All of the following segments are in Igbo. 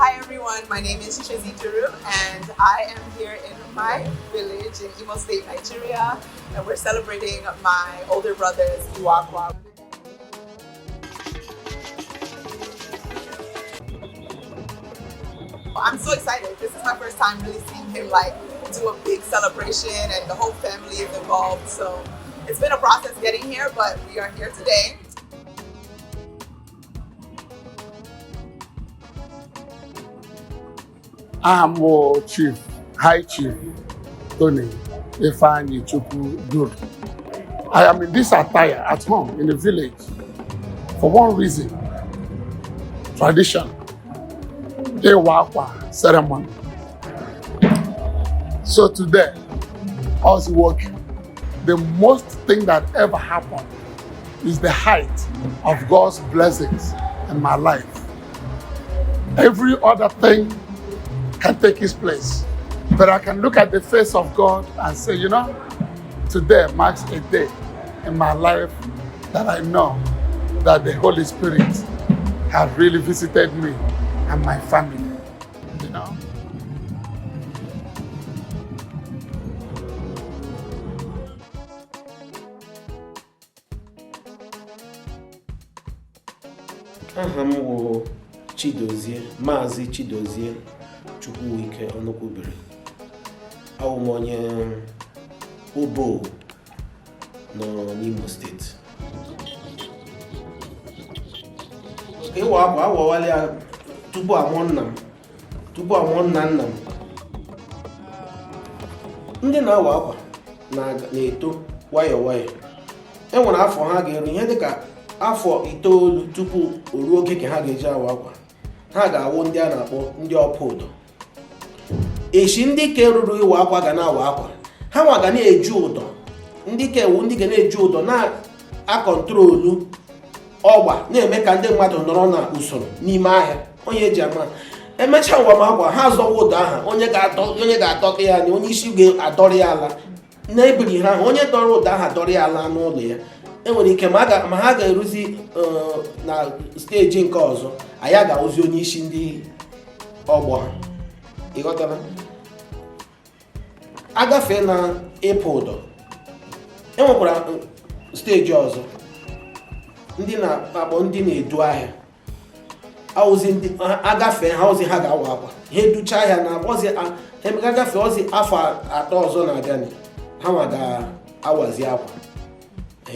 Hi everyone, my name is Chizzy Duru and I am here in my village in Imo State, Nigeria, and we're celebrating my older brother's Iwa Akwa. I'm so excited. This is my first time really seeing him like do a big celebration and the whole family is involved. So it's been a process getting here, but we are here today. Aha m bụ Chief High Chief Tony Ifeanyi Chukwu Duru. I am in this attire at home in the village for one reason: tradition, Iwa Akwa ceremony. So today, us work, the most thing that ever happened is the height of God's blessings in my life. Every other thing can take its place. But I can look at the face of God and say, today marks a day in my life that I know that the Holy Spirit has really visited me and my family. Aha m wụ Chidozie, Maazị Chidozie Chukwuike Ọnụkwubiri. Awụ m onye Obo nọ n'Imo Steeti. Ịwa akwa awawala ya tupu amụọ nna m, tupu amụọ nna nna m. Ndị na-awa akwa na-eto nwayọọ nwayọọ. E nwere afọ ha ga-eru, ihe dịka afọ 9 tupu o ruo oge ka ha ga-eji awa akwa. Ha ga-awụ ndị a na-akpọ ndị ọpụ ụdọ. Echi ndị ke ruru ịwa akwa ga na-awa akwa, ha nwa ga na-eji ụdọ. Ndị ke ewu, ndị ga na-eji ụdọ na-acontrolu ọgba, na-eme ka ndị mmadụ nọrọ na usoro n'ime ahịa. Onye eji ama emechaa ngwam akwa ha zọwa ụdọ aha, onye ga-atọ, onye ga-atọkọ ya anya, onye isi ga-adọrọ ya ala na-ebiri ha ahụ. Onye dọrọ ụdọ aha dọrọ ya ala n'ụlọ ya. Enwere ike ma ha ga-eruzi na stage nke ọzọ, anyị ga-awụzi onye isi ndị ọgbọ ha. Ịghọtara? Agafe na ịpụ ụdọ, enwekwara stage ọzọ ndị na-akpọ ndị na-edu ahịa. Awụzi ndị agafe ha ozi, ha ga-awa akwa, ha educha ahịa na ozi ha agafe ozi. Afọ 3 ọzọ na-abịa, ha nwa ga-awazi akwa.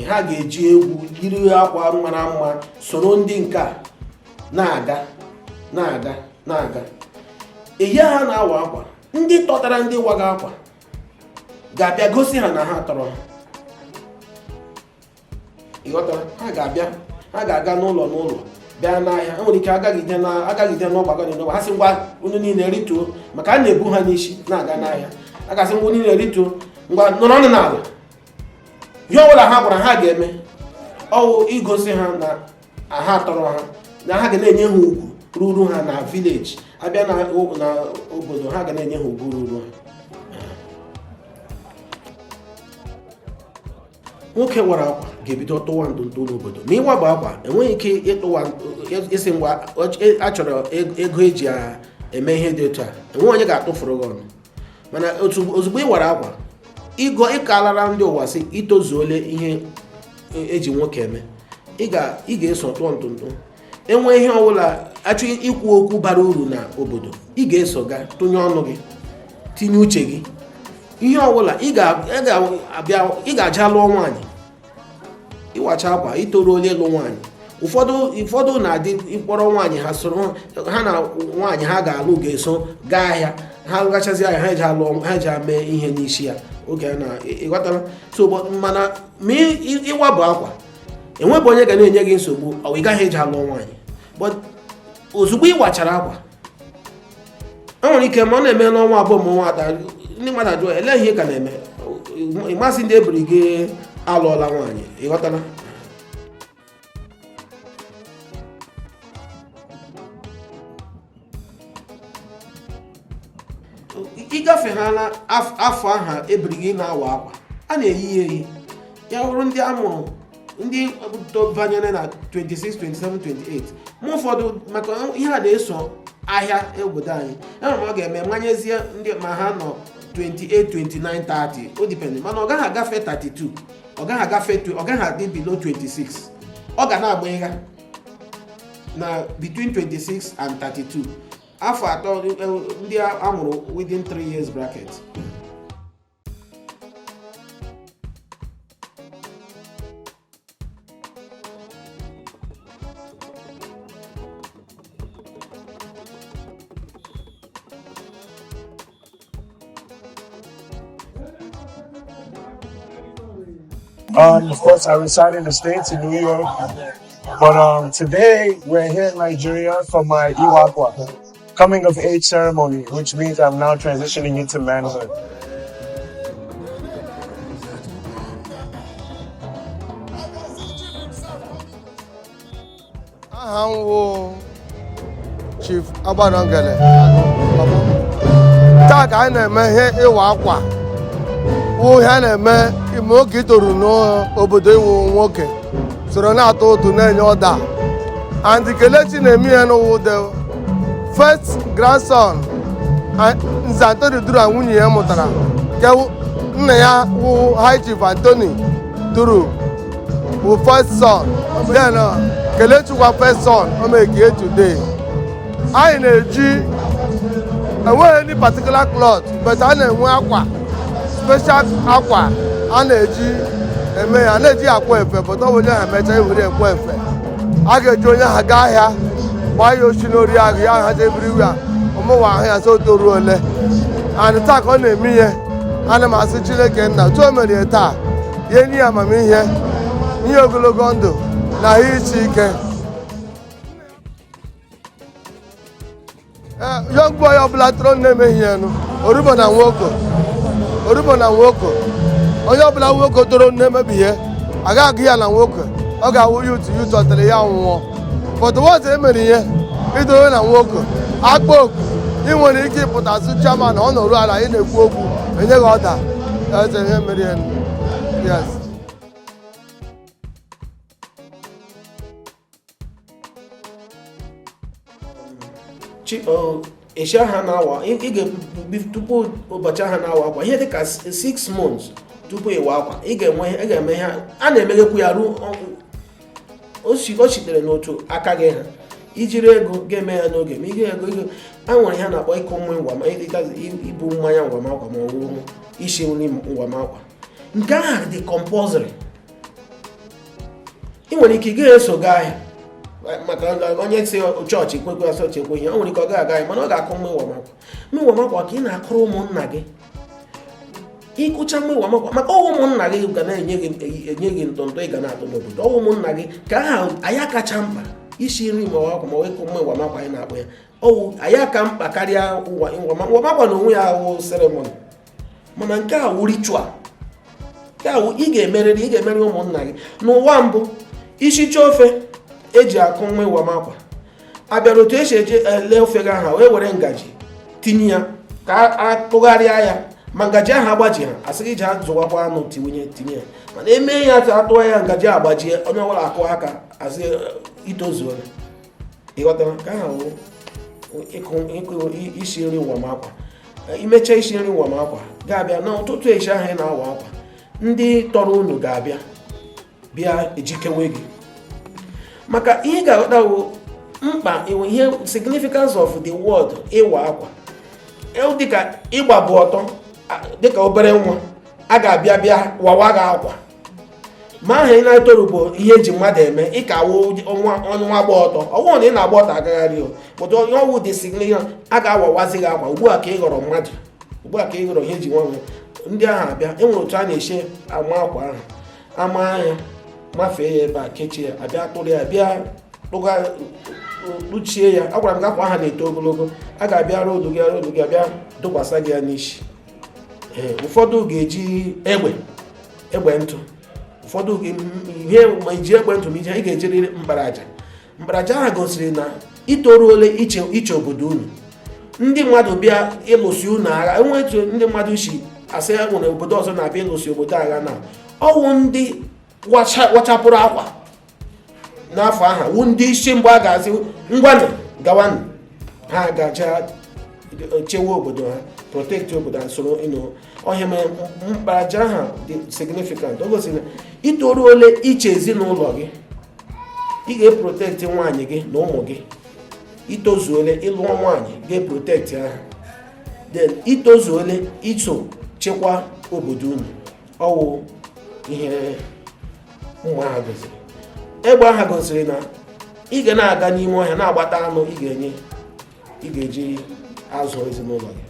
Ha ga-eji egwu, yiri akwa mara mma, soro ndị nke a na-aga, na-aga, na-aga. Eyi ha na-awa akwa, ndị tọtara, ndị waga akwa ga-abịa gosi ha na ha tọrọ ha. Ịghọtara? Ha ga-abịa, ha ga-aga n'ụlọ n'ụlọ, bịa n'ahịa. Enwere ike agagide na agagide n'ọgbakọ dị n'ọgba. Ha sị, "Ngwa, unu niile rituo," maka a na-ebu ha n'isi na-aga n'ahịa. A ga-asị, "Ngwa, unu niile rituo, ngwa, nọrọ n'ala." Ihe ọbụla ha gwara ha ga-eme, ọwụ igosi ha na ha tọrọ ha, na ha ga na-enye ha ugwu ruru ha na village. Abịa na obodo, ha ga na-enye ha ugwu ruru ha. Nwoke wara akwa ga-ebido tụwa ndụndụ n'obodo. Ma ịwaba akwa, enweghị ike ịtụwa isi, "Ngwa, achọrọ ego eji eme ihe dị otu a." Enweghị onye ga-atụfuru gị ọnụ. Mana ozugbo ị wara akwa, ịgọ ịkalara ndị ụwa sị itozuole ihe eji nwoke eme, ị ga-eso tụọ ntụntụ. Enwe ihe ọbụla achọ ikwu okwu bara uru na obodo, ị ga-eso ga tụnye ọnụ gị, tinye uche gị. Ihe ọbụla ị ga-abịa, ị ga-aja lụọ nwaanyị. Ịwacha akwa, itoru onye ịlụ nwaanyị. Ụfọdụ na-adị ịkpọrọ nwaanyị ha, soro ha na nwaanyị ha ga-alụ ga-eso gaa ahịa. Ha gachazi ahịa, ha eji alụ, ha eji mee ihe n'isi ya oge a na ịghọtara. So mana ma ịwabụ akwa, enwebụ onye ga na-enye gị nsogbu, ọ ị gaghị eji alụ nwaanyị. But ozugbo ị wachara akwa, enwere ike ma ọ na-eme n'ọnwa 2 ma ọnwa 3, ndị mmadụ ajụọ, "Elee ihe ị ka na-eme?" Ịmasị ndị ebiri gị alụọla nwaanyị. Ịghọtala? Ịgafe ha na afọ aha ebiri gị na-awa akwa, a na-eyi ya eyi. Ya bụrụ ndị a mụrụ, ndị banyere na 26, 27, 28, ma ụfọdụ maka ihe a na-eso. Ahịa obodo anyị enwere m, ọ ga-eme manyezie ndị ma ha nọ 28, 29, 30, o depend, mana ọ gaghị agafe 32, ọ gaghị agafe, ọ gaghị adị below 26. Ọ ga na-agba ịgha na between 26 and 32, afọ 3, ndị a mụrụ within 3 years bracket. Of course, I reside in the States, in New York. But today, we're here in Nigeria for my Iwa Akwa, coming of age ceremony, which means I'm now transitioning into manhood. Aha m wụ Chief Agbanongele. Taa ka anyị na-eme ihe ịwa akwa, wụ ihe a na-eme ime oge itoru n'obodo, iwu nwoke soro na-atụ ụtụ na-enye ọda. And Kelechi na-eme ihe n'ụwụ the first grandson Nze Anthony Duru na nwunye ya mụtara, nke nna ya wụ High Chief Anthony Duru wụ first son. Then Kelechi kwa first son o make today. Anyị na-eji, enweghị any particular cloth, but a na-enwe akwa, special akwa a na-eji eme ya. A na-eji akwa efe, but ọ bụ onye ahụ emecha ewere ekwe efe a ga-eji onye ahụ gaa ahịa, gbaa ya ochi n'ori ahụ ya hazi everywhere, ụmụnwa ahụ ya so toruo ole. And taa ka ọ na-eme ihe. Ana m asị Chineke nna otu o mere ya taa, ya enye ya amamihe, ihe ogologo ndụ na ahụ isi ike. Young boy ọbụla tọrọ na-emeghị ya nụ orubo na nwoke, orubo na nwoke, onye ọbụla nwoke toro na-emebi ihe, agaghị agụ ya na nwoke. Ọ ga-awụ youth, youth ọtara ya nwụọ. But once e mere ihe idoro na nwoke akpa oku, ị nwere ike ịpụta sị chairman ọ nọrụ ala, ị na-ekwu okwu, enye gị ọda eze ihe mere ya. Yes. Chi echi aha na-awa, ị ga tupu ụbọchị aha na-awa akwa, ihe dịka 6 months tupu ịwa akwa, ị ga-enwe, ị ga-eme ihe a na-emeghekwu ya ruo o sitere n'otu aka gị ha ijiri ego ga-eme ya n'oge. Ma ige ego ego a nwere ihe a na-akpọ ịkụ nwa ngwama, ibu mmanya ngwamakwa, ma ọ bụ isi nri ngwamakwa. Nke ahụ dị compulsory. Ị nwere ike ị gaghị eso gaa ahịa, maka onye si chọọchị kwekwe asọ chekwe ihe, o nwere ike ọ gaghị aga ahịa, mana ọ ga-akụ nwa ịwamakwa. Nwa ịwamakwa ka ị na-akụrụ ụmụnna gị. Ịkụcha nwa ịwamakwa maka ọwụ ụmụnna gị ga na-enye gị, enye gị ntụntụ ị ga na-atụ n'obodo. Ọwụ ụmụnna gị ka aha anyị kacha mkpa. Isi nri ma akwa ma ịkụ nwa ịwamakwa anyị na-akpọ ya, ọwụ anyị aka mkpa karịa ngwamakwa na onwe ya awụ ceremony. Mana nke a wụ ritual, nke a wụ ị ga-emerịrị, ị ga-emerị ụmụnna gị. N'ụwa mbụ, isicha ofe eji akụ nwa ịwamakwa, abịara otu esi eji ele ofe gị aha, wee were ngaji tinye ya ka a tụgharịa ya, ma ngaji ahụ agbaji ha, asị gị ji zụwakwa anụ tiwunye tinye ya. Mana emee ya ka atụọ ya, ngaji agbajie, onye ọbụla akụ aka, asị itozuola. Ịghọtara? Ka ahụ wụ ịkụ isi nri ngwamakwa. Imecha isi nri ngwamakwa, ga-abịa n'ụtụtụ echi ahụ ị na-awa akwa, ndị tọrọ unu ga-abịa bịa ejikewe gị. Maka ihe ị ga-aghọta bụ mkpa ihe significance of the word ịwa akwa. Dịka ịgba bụ ọtọ, dịka obere nwa a ga-abịa bịa wawa gị akwa, ma aha ị na-etoru bụ ihe eji mmadụ eme ịka wụ ọnwa gba ọtọ. Ọwụ na ị na-agba ọtọ agagharị o pụta onye ọwụ dị significant, a ga-awawazi gị akwa. Ugbu a ka ị ghọrọ mmadụ, ugbu a ka ị ghọrọ ihe eji nwa nwe. Ndị ahụ abịa, enwere otu a na-esi ama akwa ahụ, ama ya, mafee ya ebe a, kechie ya, abịa tụrụ ya, bịa kpuchie ya. Agwara m gị, akwa ahụ na-eto ogologo. A ga-abịa rodu gị, rodu gị, abịa tụkwasị gị ya n'isi. Ee, ụfọdụ ga-eji egbe, egbe ntụ, ụfọdụ ihe ma iji egbe ntụ, ma ije ị ga-ejiriri mkparaja. Mkparaja ahụ gosiri na itoruole iche iche obodo unu. Ndị mmadụ bịa ịlụsi unu agha, enwe etu ndị mmadụ si asị ya nwere obodo ọzọ na-abịa ịlụsi obodo agha, na ọwụ ndị wachapụrụ akwa n'afọ ahụ wụ ndị isi mgbe a ga-asị ngwanụ gawanụ. Ha gacha chewe obodo ha, protect obodo ha, soro ịnụ ọhịa mere mkparaja ha dị significant. O gosiri na itoruole iche ezinụlọ gị, ị ga-eprotect nwaanyị gị na ụmụ gị. Itozuole ịlụọ nwaanyị, ga-eprotect ha. Then itozuole iso chekwa obodo unu. Ọwụ ihe mma ha gosiri. Egbe aha gosiri na ị ga na-aga n'ime ọhịa na-agbata anụ ị ga-enye, ị ga-eji azụ ezinụlọ gị.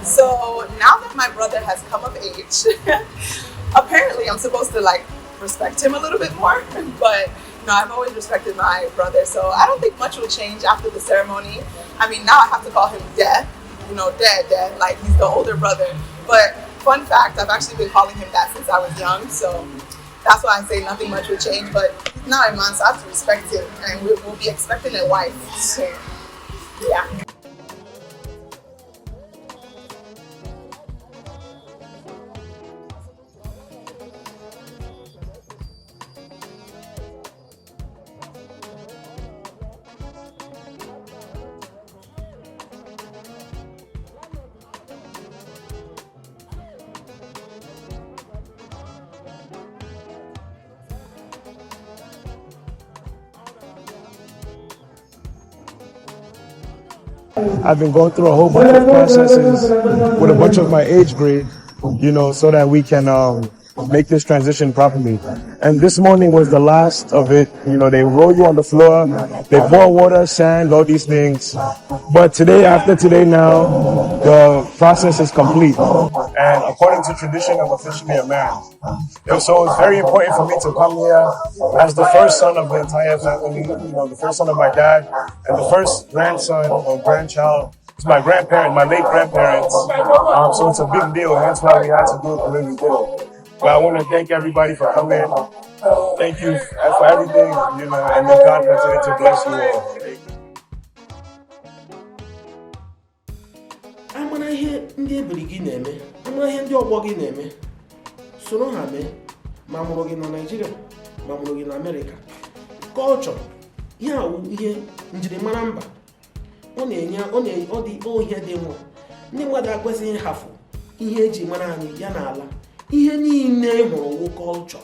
So now that my brother has come of age, apparently I'm supposed to like respect him a little bit more, but no, I've always respected my brother, so I don't think much will change after the ceremony. I mean, now I have to call him Dad, Dad, Dad, like he's the older brother. But fun fact, I've actually been calling him that since I was young, so that's why I say nothing much will change. But he's now a man, so I have to respect him, and we'll be expecting a wife soon. Yeah. I've been going through a whole bunch of processes with a bunch of my age grade, so that we can make this transition properly. And this morning was the last of it. They roll you on the floor, they pour water, sand, all these things. But today, after today now, the process is complete. And according to tradition, I'm officially a man. And so it's very important for me to come here as the first son of the entire family, the first son of my dad, and the first grandson or grandchild to my grandparent, my late grandparents. So it's a big deal, hence why we had to do it the way we did it. But I want to thank everybody for coming. Thank you for everything, and may God continue to bless you all. Amara ihe ndị ebiri gị na-eme, amara ihe ndị ọgbọ gị na-eme, soro ha mee. Ma mụrụ gị na Naịjirịa, ma mụrụ gị na Amerịka, culture ihe awụ ihe njirimara mba. Ọ na-enye ọ na ọ dị ọ ihe dị mma. Ndị mmadụ akwesịghị ịhafụ ihe eji mara anyị ya n'ala. Ihe niile ị hụrụ wụ culture.